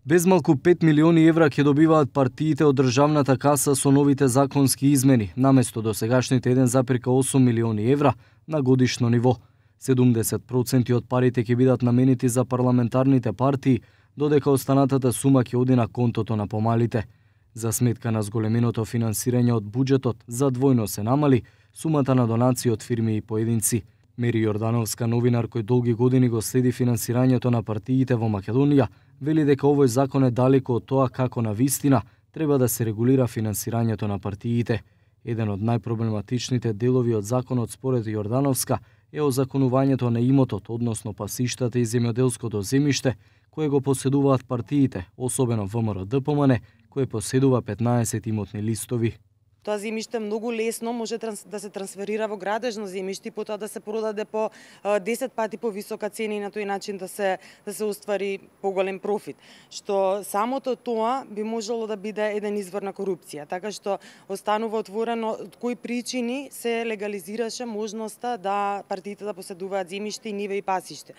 Безмалку 5 милиони евра ќе добиваат партиите од државната каса со новите законски измени, наместо досегашните 1,8 милиони евра на годишно ниво. 70% од парите ќе бидат наменети за парламентарните партии, додека останатата сума ќе оди на контото на помалите. За сметка на зголеменото финансирање од буџетот, за двојно се намали сумата на донации од фирми и поединци. Мери Јордановска, новинар кој долги години го следи финансирањето на партиите во Македонија, вели дека овој закон е далеко од тоа како на вистина треба да се регулира финансирањето на партиите. Еден од најпроблематичните делови од законот според Јордановска е озаконувањето на имотот, односно пасиштата и земјоделското земјиште, кое го поседуваат партиите, особено ВМРО ДПМН, кој поседува 15 имотни листови. Тоа земјиште многу лесно може да се трансферира во градежно земјиште и потоа да се продаде по 10 пати по висока цена и на тој начин да се оствари поголем профит. Што самото тоа би можело да биде еден извор на корупција, така што останува отворено од кои причини се легализираше можноста да партиите да поседуваат земјиште и ниве и пасиште.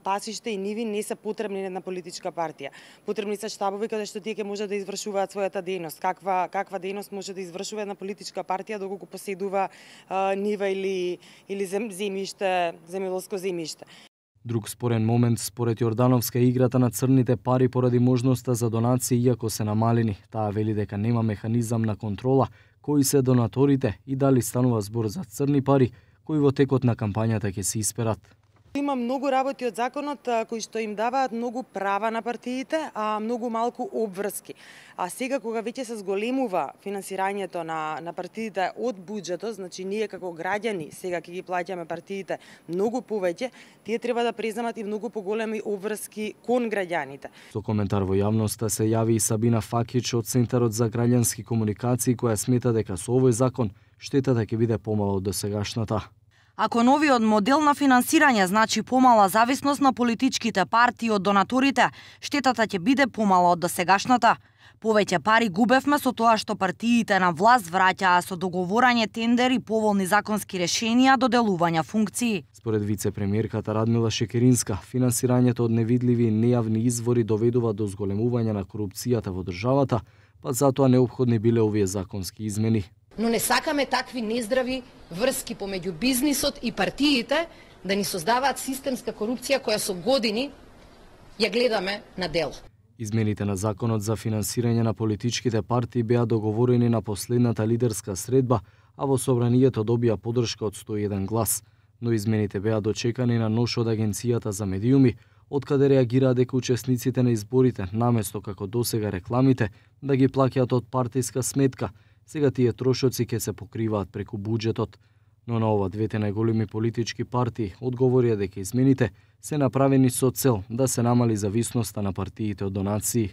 Пасиште и ниви не се потребни на една политичка партија. Потребни се штабови каде што тие ќе може да извршуваат својата дејност. Каква дејност може да извршува една политичка партија доколку поседува нива или земјиште, земјоделско земјиште. Друг спорен момент според Јордановска е играта на црните пари поради можноста за донации иако се намалени. Таа вели дека нема механизам на контрола кои се донаторите и дали станува збор за црни пари кои во текот на кампањата ќе се исперат. Има многу работи од законот кои што им даваат многу права на партиите, а многу малку обврски. А сега кога веќе се зголемува финансирањето на партиите од буџетот, значи ние како граѓани сега ќе ги плаќаме партиите многу повеќе, тие треба да преземат и многу поголеми обврски кон граѓаните. Со коментар во јавноста се јави и Сабина Факич од Центарот за граѓански комуникации која смета дека со овој закон штетата ќе биде помала од досегашната. Ако новиот модел на финансирање значи помала зависност на политичките партии од донаторите, штетата ќе биде помала од досегашната. Повеќе пари губевме со тоа што партиите на власт враќаа со договорање тендери поволни законски решенија доделување функции. Според вице-премиерката Радмила Шекеринска, финансирањето од невидливи и нејавни извори доведува до зголемување на корупцијата во државата, па затоа неопходни биле овие законски измени. Но не сакаме такви нездрави врски помеѓу бизнисот и партиите да ни создаваат системска корупција која со години ја гледаме на дело. Измените на законот за финансирање на политичките партии беа договорени на последната лидерска средба, а во собранието добија поддршка од 101 глас. Но измените беа дочекани на нош од Агенцијата за медиуми, откаде реагираа дека учесниците на изборите, наместо како досега рекламите, да ги плаќаат од партиска сметка, сега тие трошоци ќе се покриваат преку буџетот. Но на ова двете најголеми политички партии одговорија дека измените се направени со цел да се намали зависноста на партиите од донации.